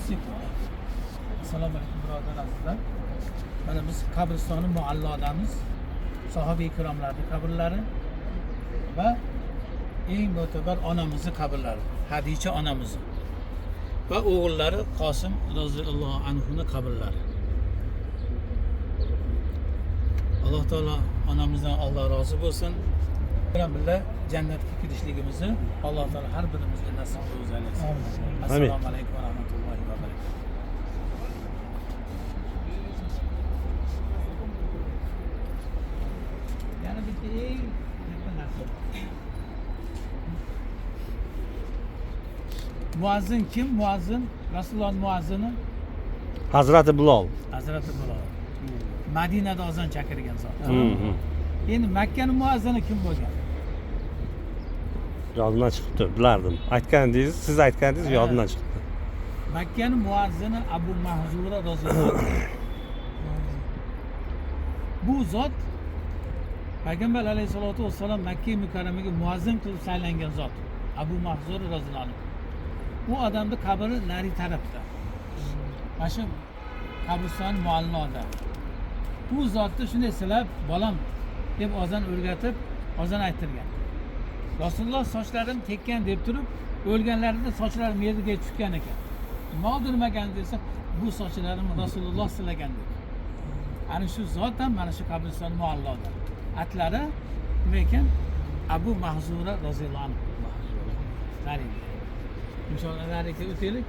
Sekin. Assalomu alaykum, birodar azizlar. Mana biz qabristoni Muallodamiz. Sahobiy ikromlarning qabrlari va eng mo'tabar onamizni qabrlari, Hadicha onamizni va o'g'illari Qosim roziyallohu anhuni qabrlari. Alloh taolo onamizdan Alloh rozi bo'lsin. Bilan birga jannatga kirishligimizni Alloh taolo har birimizga nasib qilsin. Assalomu alaykum va rahmatullohi va barakatuh. Yana bitta eng katta narsa bor. Muazzin kim? Muazzin Rasululloh muazzini Hazrati Bilol. Hazrati Bilol. Madinada ozon chaqirgan zot. Hı. Endi Makkani muazzini kim bo'lgan? Yodimdan chiqibdi, bilardim. Aytgandingiz, siz aytgandingiz, Ha. yodimdan chiqdi. Makkani muazzini Abu Mahzura roziyallohu anhu. Bu zot Payg'ambar alayhissalotu vassalom Makka mukarramaga muazzin qilib saylangan zot. Abu Mahzura roziyallohu anhu. U odamni qabri nari tarafda. Mana shu qabriston Mualloda. U zotni shunday silab, bolam deb ozon o'rgatib, ozon ayttirgan. Rasululloh sochlarim tekkan deb turib, o'lganlarida sochlarim yerga tushgan ekan. Nima oldirmagan desa, bu sochlarim Rasululloh silagan deb. Ana shu zot ham mana shu qabriston Mualloda. Atlari nima ekan? Abu Mahzura roziyallohu anhu. Qarang. Inshaalloh nariga o'taylik.